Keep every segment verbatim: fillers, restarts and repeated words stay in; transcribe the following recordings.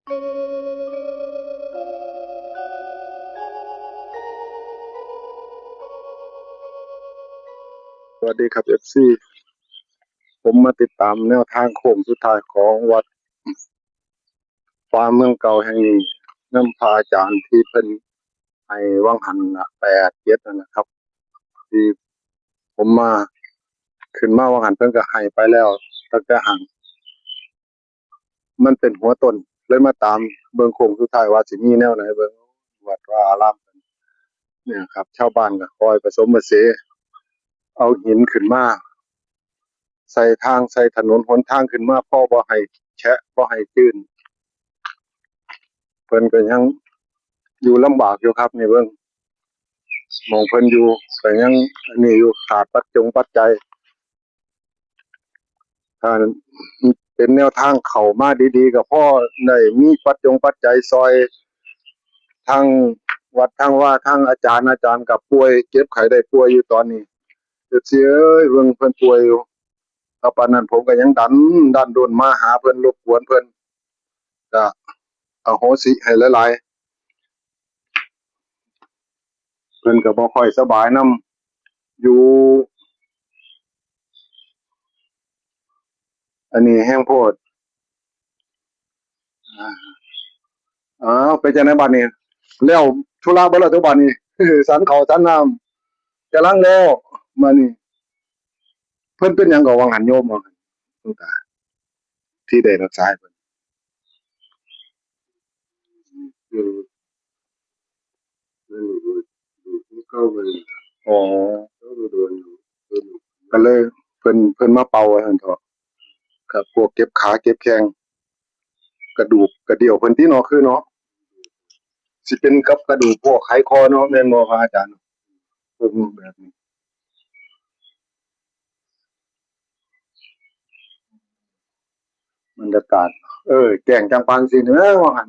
สวัสดีครับ เอฟซี ผมมาติดตามแนวทางโค้งสุดท้ายของวัดป่าเมืองเก่าแห่งนี้ นำพระอาจารย์ที่เพิ่นให้วังหันน่ะ แปดเจ็ด นั่นนะครับ ที่ผมมา ขึ้นมาวังหันเพิ่นก็ให้ไปแล้ว ตั้งแต่หั้น มันเป็นหัวต้น เลยมาตามเบิ่งโค้งสุดท้ายว่าสิมีแนวไหน เบิ่งวัดวาอาราม เนี่ยครับ ชาวบ้านก็คอยผสมผสาน เอาหินขึ้นมา ใส่ทาง ใส่ถนนหนทางขึ้นมา พอบ่ให้แฉะ บ่ให้จื้น เพิ่นก็ยังอยู่ลำบากอยู่ครับ นี่เบิ่ง หม่องเพิ่นอยู่ก็ยังอันนี้อยู่ ขาดปัจจงปัจจัย ถ้าเป็นแนวทางเข้ามาดีๆ ก็พอได้มีปัจจงปัจจัยซอย ทางวัดทางวา ทางอาจารย์ อาจารย์ก็ป่วย เจ็บไข้ได้ป่วยอยู่ตอนนี้ เอฟซี เอ้ย เบิ่งเพิ่นป่วยอยู่ ถ้าปานนั้นผมก็ยังดัน ดันด้นมาหาเพิ่น รบกวนเพิ่น ก็อโหสิให้หลายๆ เพิ่นก็บ่ค่อยสบายนำ อยู่ อันนี้แฮงโพด อ้าว เป็นจั่งใดบัดนี้ แล้วธุระเบิดแล้วตัวบัดนี้ สันข้าวสันน้ำ กำลังแล้ว มานี่ เพิ่นเป็นหยังก็วังหันโยม ว่าหั่น หลวงตา ที่ได้รับสายเพิ่น อืม นั่นนี่ดู ดูเก่าเพิ่น อ๋อ เก่าโดน โดน ก็เลย เพิ่น เพิ่นมาเป่าว่าซั่นเถาะ ครับ พวกเจ็บขาเจ็บแข้ง กระดูกกระเดี่ยวเพิ่นติเนาะ คือเนาะ สิเป็นกับกระดูกพวกไขข้อเนาะ แม่นบ่พระอาจารย์ เพิ่นแบบนี้ บรรยากาศ เออ แจ้งจังปางสิเนาะ ว่าหั่น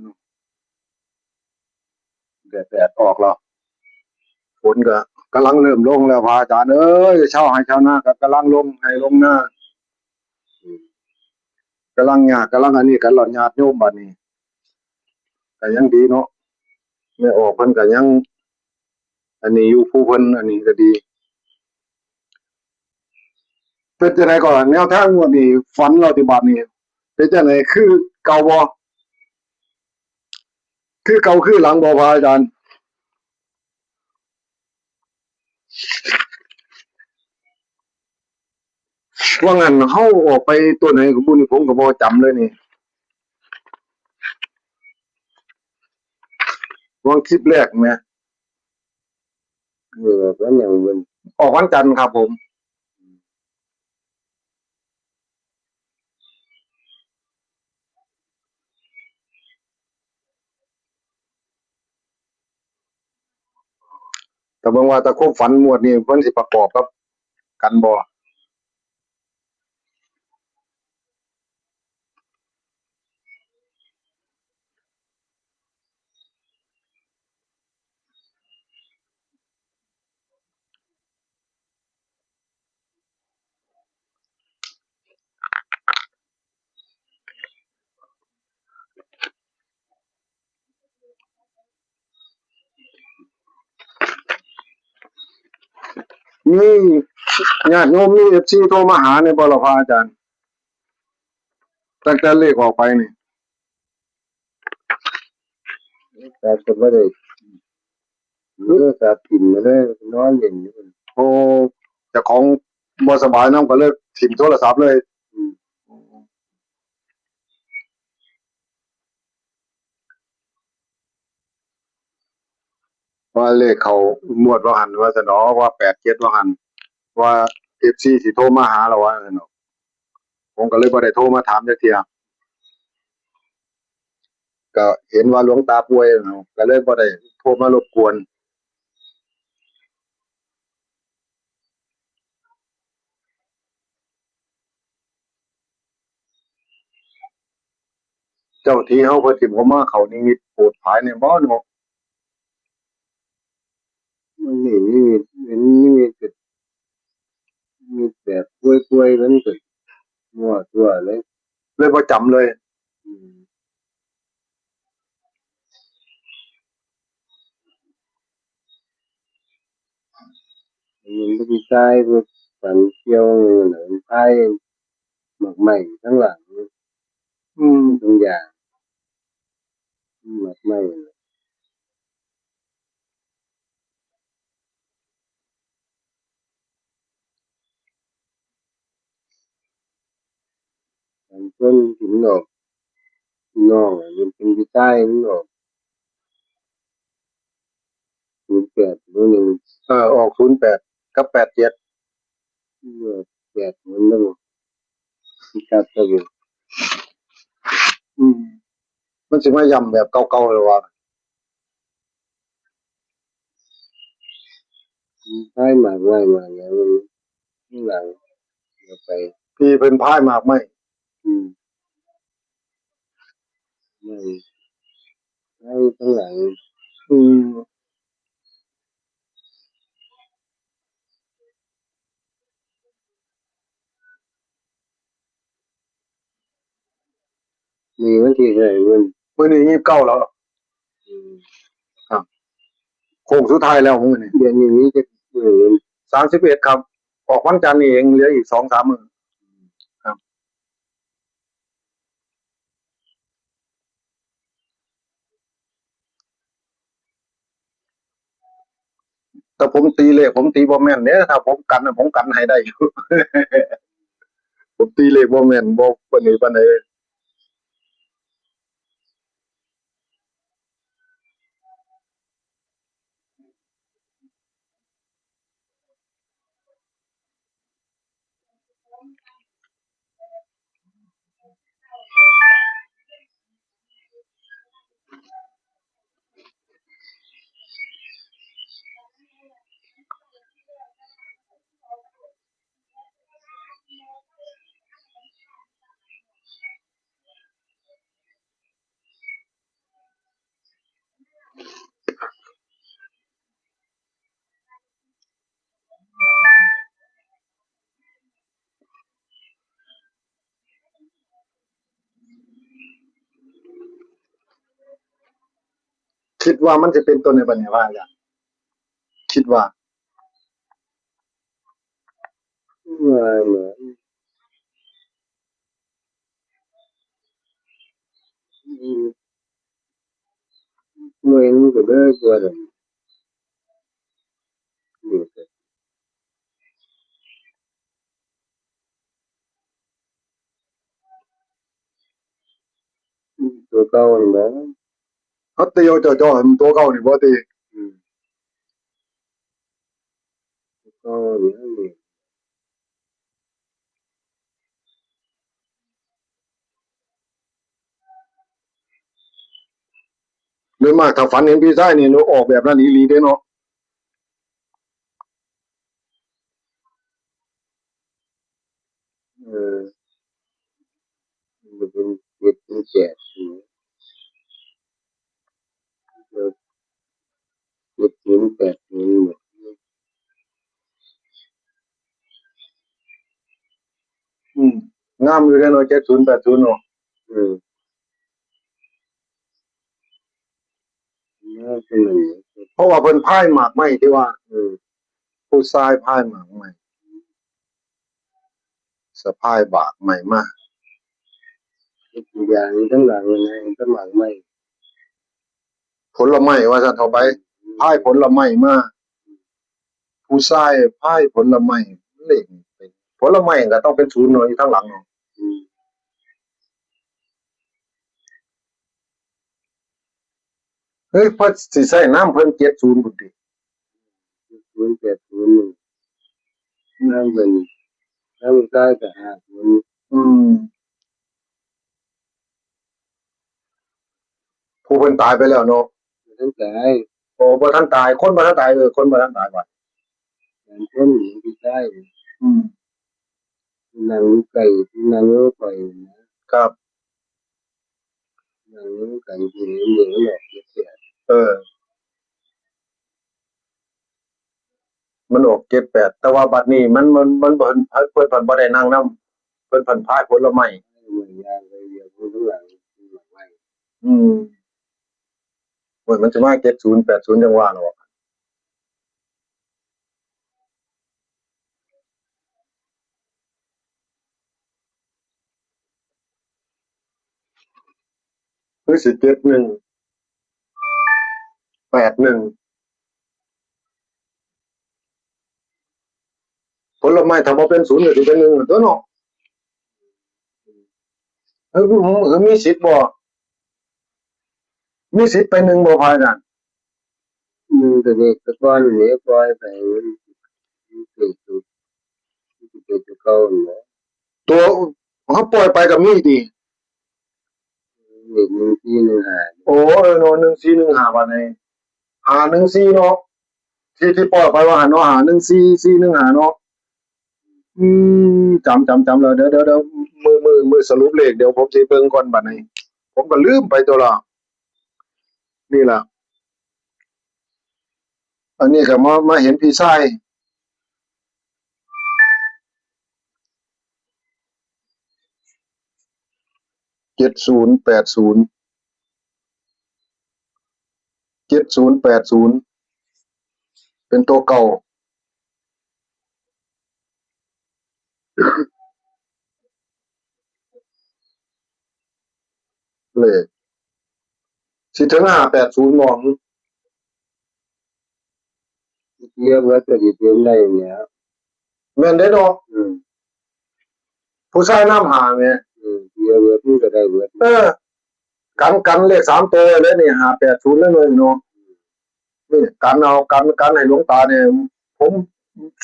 แดด แดดออกแล้ว ฝนก็กำลังเริ่มลงแล้ว พระอาจารย์เอ้ย ชาวไร่ชาวนาก็กำลังลงไร่ลงนา กำลังยาก กำลังอันนี้กันแล้ว ญาติโยมบัดนี้ ก็ยังดีเนาะ แม่ออกเพิ่นก็ยัง อันนี้อยู่ ผู้เพิ่นอันนี้ก็ดี เป็นจั่งใดก่อน แนวทางงวดนี้ ฝันแล้วติบัดนี้ เป็นจั่งใด คือเก่าบ่ คือเก่าคือหลังบ่ พระอาจารย์ ว่างั้น เฮาออกไปตัวไหนก็บ่นี่ ผมก็บ่จำเลยนี่ ว่าคลิปแรกแหม เออ วันหยังมัน ออกวันจันทร์ครับผม แต่เบิ่งว่าแต่ความฝันงวดนี้มันสิประกอบกับกันบ่ มีญาติโยม มีเอฟซีโทรมาหาในบ่ล่ะพระอาจารย์ ตั้งแต่เลขออกไปนี่ แต่ก็บ่ได้ เออ ตัดถิ่มมาเลย นอนเล่นอยู่ โอ้ เจ้าของบ่สบายนำก็เลยถิ่มโทรศัพท์เลย อืม ว่าเลขเข้างวดว่าหั่น ว่าซั่นดอก ว่า แปดเจ็ด ว่าหั่น ว่า เอฟซี สิโทรมาหาแล้ว ว่าซั่นดอก ผมก็เลยบ่ได้โทรมาถามจักเทื่อ ก็เห็นว่าหลวงตาป่วยเนาะ ก็เลยบ่ได้โทรมารบกวน เจ้าที่เฮาเพิ่นสิบ่มาเข้านิมิตโปรดผายแหน่บ่เนาะ มันนี่นิมิต เห็นนิมิตก็ นิมิตแบบป่วยๆ มันก็มั่วซั่วเลย เลยบ่จำเลย อืม มันเป็นทราย มันฝันเกี่ยวเงินน่ะ มันพายหมากไม้ข้างหลัง อืม ทุกอย่าง หมากไม้น่ะ มันเป็นหินออก น้องอะ มันเป็นผู้ชาย มันออก ศูนย์แปด หรือหนึ่ง เออ ออก ศูนย์แปด กับ แปดเจ็ด เออ แปด มันต้อง ครับ ครับผม อืม มันสิมาย้ำแบบเก่าๆ หรือว่า พายหมากไม้ หมากหยัง ข้างหลัง เดี๋ยวไป พี่เพิ่นพายหมากไม้ อืม ไม้ พายข้างหลัง อืม มื้อนี้วันที่เท่าไหร่ มื้อ มื้อนี้ยี่สิบเก้าแล้ว อืม ครับ โค้งสุดท้ายแล้วมื้อนี้ เดือนนี้มีจักมื้อ สามสิบเอ็ด ครับ ออกวันจันทร์นี่เอง เหลืออีกสองสามมื้อ ครับ แต่ผมตีเลข ผมตีบ่แม่นเด้ ถ้าผมกันน่ะ ผมกันให้ได้อยู่ ผมตีเลขบ่แม่น บ่ปานนี้ปานใด คิดว่ามันสิเป็นตัวใดบัดนี้ พระอาจารย์ คิดว่า ว่าเหมือน อืม เมื่อยมันก็เด้อกว่าเดิม นี่ก็ อืม ตัวเก่านั่นแหละ เขาตีเอาจ่อๆ ให้มันตัวเก่านี่บ่ติ อืม ตัวเก่านี่ โดยมากถ้าฝันเห็นพี่ชายนี่ ออกแบบนั้นอีหลีเด้เนาะ เออ มันจะเป็นเจ็ดเป็นแปด เออ เจ็ดศูนย์ แปดศูนย์ หมด อืม งามอยู่เด้เนาะ เจ็ดศูนย์ แปดศูนย์ เนาะ อืม งามคือหยัง เพราะว่าเพิ่นพายหมากไม้ที่ว่า เออ ผู้ชายพายหมากไม้ สะพายหมากไม้มา อย่างนี้ทั้งหลังเลยนะ ทั้งหมากไม้ ผลไม้ว่าซั่นเถาะไป พายผลไม้มา ผู้ชายพายผลไม้ เลขเป็น ผลไม้ก็ต้องเป็นศูนย์เนาะ อยู่ทางหลังเนาะ อืม เฮ้ย เพิ่นสิใส่นำเพิ่น เจ็ดศูนย์ พุ้นติ เจ็ดศูนย์ แปดศูนย์ นี่ นำเพิ่น นำผู้ชายก็ ห้าศูนย์ อืม ผู้เพิ่นตายไปแล้วเนาะ บ่ทันตาย โอ้ บ่ทันตาย คนบ่ทันตาย เออ คนบ่ทันตายว่ะ บางคนผู้ชาย อืม นั่งอยู่ใกล้ นั่งอยู่ใกล้ ครับ นั่งอยู่กัน สิเห็นเด็กมันออกเจ็ดแปด เออ มันออก เจ็ดแปด แต่ว่าบัดนี้มัน มัน มัน เพิ่น เพิ่น เพิ่นบ่ได้นั่งนำ เพิ่น เพิ่นพายผลไม้ ย่างไปเดียว เพิ่นข้างหลัง อืม โอ้ย มันสิมา เจ็ดศูนย์ แปดศูนย์ จังว่าเนาะ เ คือสิเจ็ดหนึ่ง แปดหนึ่ง ผลไม้ถ้าบ่เป็นศูนย์ก็สิเป็นหนึ่งตัวเนาะ เฮ้ย เฮ้ย มีสิทธิ์บ่ มีสิทธิ์ไปหนึ่งบ่ พระอาจารย์ อืม แต่เด็กแต่ก่อนนี่ปล่อยไป มันเป็นตัว มันเป็นตัวเก่าหั่นแหละ ตัวเขาปล่อยไปก็มีติ เด็กหนึ่งสี่หนึ่งห้า โอ้ เออเนาะ หนึ่งสี่หนึ่งห้า บาดนี้ ห้าหนึ่งสี่ เนาะ ที่ ที่ปล่อยไปว่าหั่นเนาะ ห้าหนึ่งสี่ สี่หนึ่งห้า เนาะ อืม จำ จำ จำแล้ว เดี๋ยว เดี๋ยว เดี๋ยว มื้อ มื้อ มื้อสรุปเลข เดี๋ยวผมสิเบิ่งก่อนบัดนี้ ผมก็ลืมไปตัวละ นี่ล่ะ อันนี้ก็มา มาเห็นพี่ชาย เจ็ดศูนย์แปดศูนย์ เจ็ดศูนย์แปดศูนย์ เป็นตัวเก่า เลข สิถึงห้าแปดศูนย์บ่ เรียกว่าตัวที่เป็นได้เนี่ย แม่นเด้เนาะ อืม ผู้ชายนำหาแหม อืม เรียกว่ามันก็ได้เบิด เออ กัน กันเลขสามตัวเลยนี่ ห้าแปดศูนย์ เลยเนาะ นี่ กันเอา กัน กันให้หลวงตาเนี่ย ผม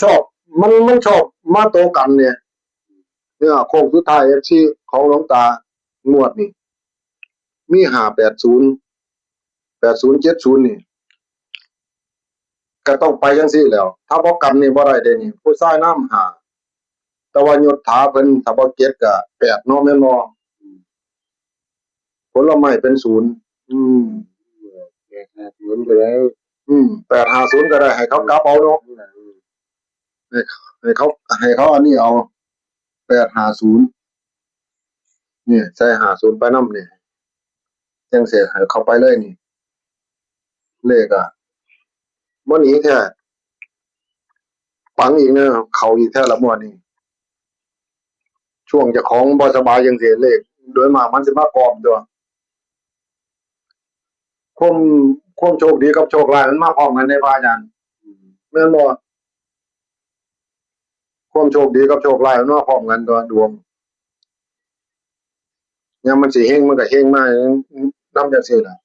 ชอบ มัน มันชอบมาตัวกันเนี่ย เนี่ย โค้งสุดท้าย เอฟซี ของหลวงตา งวดนี่ มี ห้าแปดศูนย์ แปดศูนย์ เจ็ดศูนย์ นี่ ก็ต้องไปจังซี่แหล้ว ถ้าบ่กันนี่บ่ได้เด้นี่ ผู้ชายนำหา แต่ว่ายศถาเพิ่น ถ้าบ่เจ็ดก็แปดเนาะ แม่นบ่ ผลไม้เป็นศูนย์ อืม แปดห้าศูนย์ก็ได้ อืม แปดห้าศูนย์ก็ได้ ให้เขากลับเอาเนาะ ให้ ให้เขา ให้เขาอันนี้เอา แปดห้าศูนย์ นี่ ใส่ห้าศูนย์ไปนำนี่ จังซี่ให้เขาไปเลยนี่ เลขอะ บ่หนีแท้ ปังอีกเนาะ เข้าอีกแท้ละงวดนี้ ช่วงเจ้าของบ่สบายจังซี่ เลข โดยมากมันสิมากอมตัว ความ ความโชคดีกับโชคร้ายมันมาพร้อมกันเด้ พระอาจารย์ แม่นบ่ ความโชคดีกับโชคร้ายมันมาพร้อมกันตัว ดวง ยามมันสิเฮงมันก็เฮงมานำจังซี่ล่ะ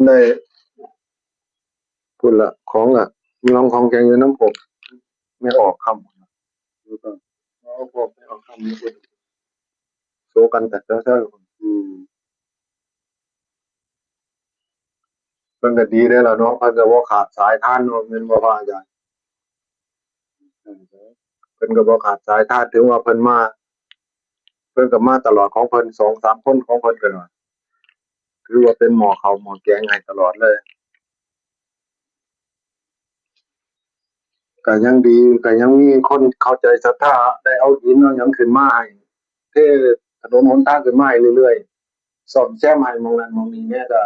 ได้ พุ้นละ ของอะ มีของ ของแข็งอยู่นำผม แม่ออกค่ำ เอาพวกแม่ออกค่ำนี่พุ้น โซกันแต่เช้าๆ อืม เพิ่นก็ดีเด้อล่ะเนาะ เพิ่นก็บ่ขาดสายทานเนาะ แม่นบ่ พระอาจารย์ เพิ่นก็บ่ขาดสายทาน ถือว่าเพิ่นมา เพิ่นก็มาตลอดของเพิ่น สองสามคนของเพิ่นก็ว่า ถือว่าเป็นหม้อข้าวหม้อแกงให้ตลอดเลย ก็ยังดี ก็ยังมีคนเข้าใจศรัทธา ได้เอาหินเอาหยังขึ้นมาให้ เทถนนหนทางขึ้นมาให้เรื่อยๆ ซ่อมแซมให้หม่องนั้นหม่องนี้แหน่ ก็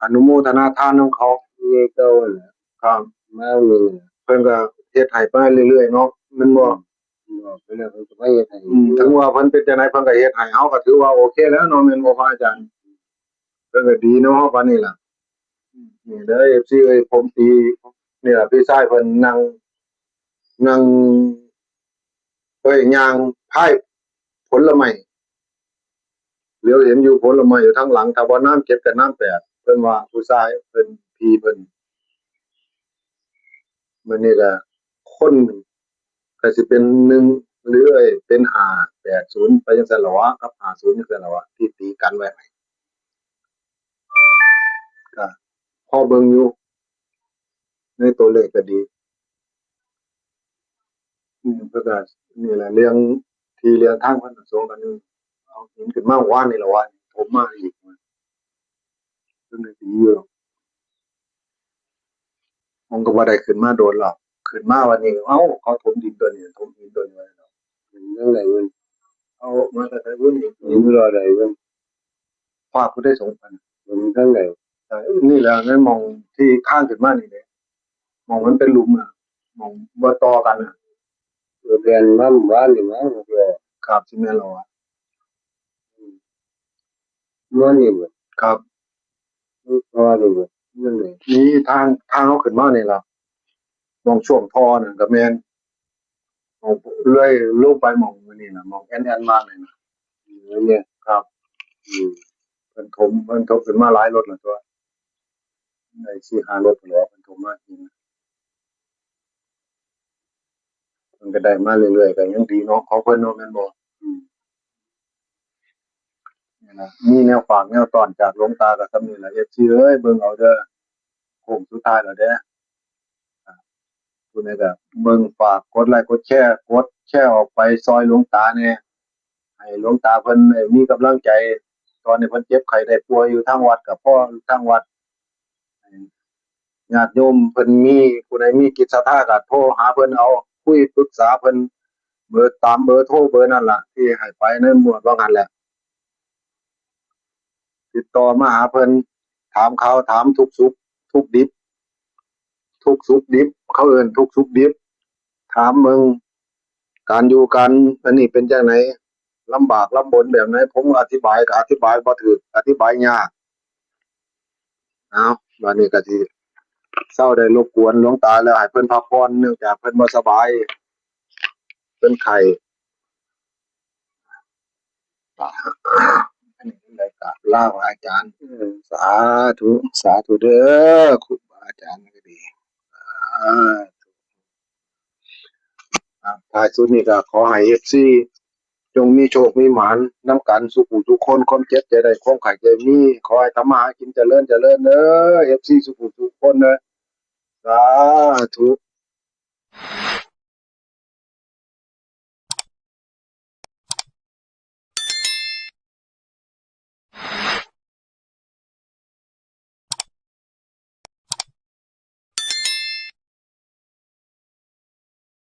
อนุโมทนาทานนำเขา คือเก่าหั่นแหละ ครับ มามื้อนี้ เพิ่นก็เฮ็ดให้ไปเรื่อยๆ เนาะ แม่นบ่ อืม บอกไปแล้ว เพิ่นก็มาเฮ็ดให้ อืม ถึงว่าเพิ่นเป็นจั่งใด เพิ่นก็เฮ็ดให้ เฮาก็ถือว่าโอเคแล้วเนาะ แม่นบ่ พระอาจารย์ เพิ่นก็ดีเนาะ ปานนี้ล่ะ อืม นี่เด้อ เอฟซี เอ้ย ผมตี นี่ล่ะ พี่ชายเพิ่นนั่ง นั่ง เอ้ย ย่างพายผลไม้ เหลียวเห็นอยู่ผลไม้อยู่ทางหลัง ถ้าบ่นำเจ็ดก็นำแปด เพิ่นว่าผู้ชายเพิ่น พี่เพิ่น มื้อนี้ก็คนก็สิเป็นหนึ่ง หรือ เอ้ย เป็นห้าแปดศูนย์ ไปจังซั่นล่ะวะ กับห้าศูนย์ จังซั่นล่ะวะ ที่ตีกันไว้ให้ ก็พอเบิ่งอยู่ ในตัวเลขก็ดี อืม เพิ่นก็ นี่แหละ เรื่องที่เรื่องทางเพิ่นก็โซกันอยู่ เอาหินขึ้นมาเมื่อวานนี่ล่ะวะ ถมมาอีก เพิ่นก็สิอยู่ ผมก็บ่ได้ขึ้นมาโดนหรอก ขึ้นมาวันนี้ เอ้า เขาถมดินตัวนี้ ถมหินตัวนี้ไว้เนาะ เห็นจั่งใด๋เพิ่น เอามาแต่ไสเพิ่น เห็นรอใด๋เพิ่น ภาพผู้ใด๋สงสัย เห็นจั่งใด๋ เอ่อ นี่แหละ ในหม่องที่ทางขึ้นมานี่แหละ หม่องมันเป็นหลุมน่ะ หม่องบ่ต่อกันน่ะ เรียนมาเมื่อวานนี่มั้งเดี๋ยว ครับสิแม่นแล้วอะ เมื่อนี่เว้ย ครับ เมื่อนี่เว้ยนั่นเลย นี่ทางทางเขาขึ้นมานี่ล่ะหม่องช่วงท่อนั่นก็แม่นหม่องเลื่อยลงไปหม่องนี่ล่ะหม่องแอนแอนมานี่ล่ะ เนี่ย ครับ อืม เพิ่นถมเพิ่นถมขึ้นมาหลายรถแล้วตัวได้สี่ห้ารถแล้วเพิ่นถมมากินมันก็ได้มาเรื่อยๆก็ยังดีเนาะของเพิ่นเนาะแม่นบ่ อืม นี่นะมีแนวฝากแนวต้อนจากหลวงตาก็ส่ำนี้ล่ะ เอฟซี เอ้ยเบิ่งเอาเด้อโค้งสุดท้ายแล้วเด้อ ผู้ใดก็เบิ่งฝากกดไลค์กดแชร์กดแชร์ออกไปซอยหลวงตาแหน่ให้หลวงตาเพิ่นได้มีกำลังใจ ตอนนี้เพิ่นเจ็บไข้ได้ป่วยอยู่ทางวัดก็พอทางวัด ญาติโยมเพิ่นมีผู้ใดมีจิตศรัทธาก็โทรหาเพิ่นเอาคุยปรึกษาเพิ่นเบอร์ตามเบอร์โทรเบอร์นั่นล่ะที่ให้ไปในหมวดว่างั้นแหละ ติดต่อมาหาเพิ่นถามข่าวถามทุกข์สุขทุกข์ดิบ ทุกข์สุขดิบ เขาเอิ้นทุกข์สุขดิบ ถามเบิ่งการอยู่การอันนี้เป็นจังได๋ลำบากลำบนแบบไหน ผมอธิบายก็อธิบายบ่ถูกอธิบายยาก เอาบัดนี้ก็สิเซาได้รบกวนหลวงตาแล้วให้เพิ่นพักผ่อนเนื่องจากเพิ่นบ่สบาย เพิ่นไข้ อันนี้ได้กราบลาพระอาจารย์ เออ สาธุ สาธุเด้อครูบาอาจารย์ก็ดี สาธุ อ่ะท้ายสุดนี้ก็ขอให้ เอฟซี จงมีโชคมีหมานนำกันสุขุทุกคน ความเจ็บจะได้ความไข้จะมี ขอให้ทำมาหากินเจริญเจริญเด้อ เอฟซี สุขุทุกคนเด้อ สาธุ